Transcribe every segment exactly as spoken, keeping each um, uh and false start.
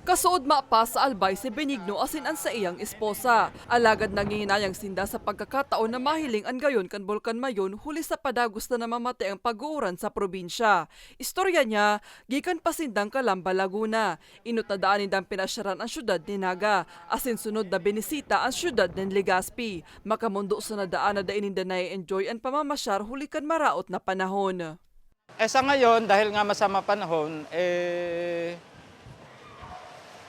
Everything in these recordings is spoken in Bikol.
Kasuodma pa sa Albay si Benigno asin an saiyang esposa. Alagad nanghihinayang sinda sa pagkakataon na mahiling an gayon kan Bulkan Mayon huli sa padagos na namamatay ang pag-uuran sa probinsya. Istorya niya, gikan pa sindang Calamba, Laguna. Enot na daan nindang pinasyaran an syudad nin Naga, asin sunod na binisita an syudad nin Legazpi. Makamondo sana daan na dai ninda na-enjoy an pamamasyar huli kan maraot na panahon. Eh, sa ngayon, dahil nga masama panahon, eh,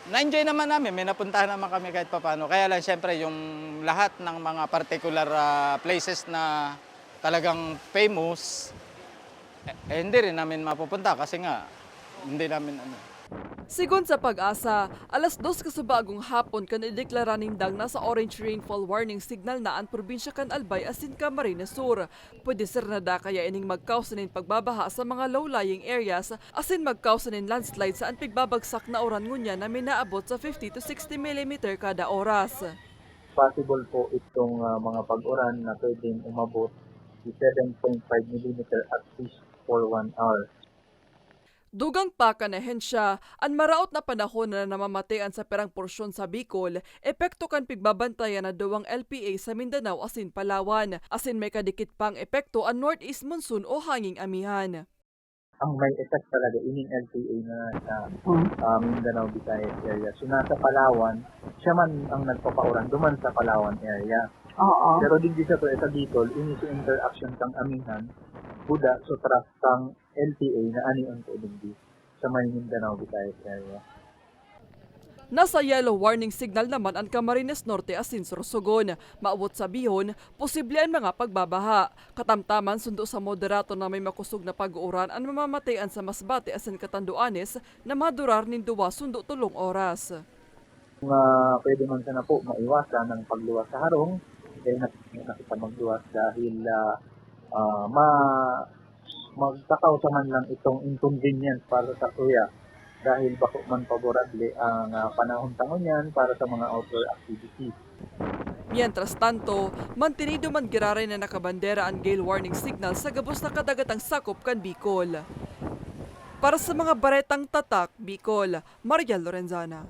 na-enjoy naman namin, may napuntahan naman kami kahit papaano. Kaya lang, siyempre, yung lahat ng mga particular, ah, places na talagang famous, eh, eh, hindi rin namin mapupunta kasi nga, hindi namin ano. Sigon sa PAGASA, alas dos kasubaagong hapon kan ideklara nindang nasa orange rainfall warning signal na an probinsya kan Albay asin Camarines Sur. Pwede sana kaya ining magkausa nin pagbabaha sa mga low-lying areas asin magkausa nin landslide sa an pigbabagsak na uran ngunyan na minaabot sa fifty to sixty millimeter kada oras. Possible po itong, ah, mga pag-uran na pwedeng umabot si seven point five millimeter at least for one hour. Dugang pa kan ahensya, an maraot na panahon na namamatean sa pirang porsyon sa Bicol, epekto kan pigbabantayan na duwang L P A sa Mindanao asin Palawan, asin may kadikit pang epekto an northeast monsoon o hanging amihan. Ang may effect talaga ining L P A na sa ah, Mindanao, Visayas area. So nasa Palawan, siya man ang nagpapauran duman sa Palawan area. Oo. Pero digdi sa to, sa Bicol, ini si interaction kang amihan, buda, sutras kang L P A na ani ang digdi sa may Mindanao, Visayas area. Nasa yellow warning signal naman an Camarines Norte asin Sorsogon. Maabot sabihon, posible an mga pagbabaha. Katamtaman, sundo sa moderato na may makosog na pag-uuran an mamamatean sa Masbate asin Catanduanes na madurar nin duwa sundo tolong oras. Kung ah, pwede man sana po maiwasan ang pagluwas sa harong, kaya na, na kita magluwas dahil ah, ah, ma, magkakausa man lang itong inconvenience para sa kuya dahil bako man favorable ang ah, panahon tangon yan para sa mga outdoor activities. Mientras tanto, mantinido man giraray na nakabandera an gale warning signal sa gabos na kadagatang sakop kan Bicol. Para sa mga baretang Tatak Bicol, Mariel Lorenzana.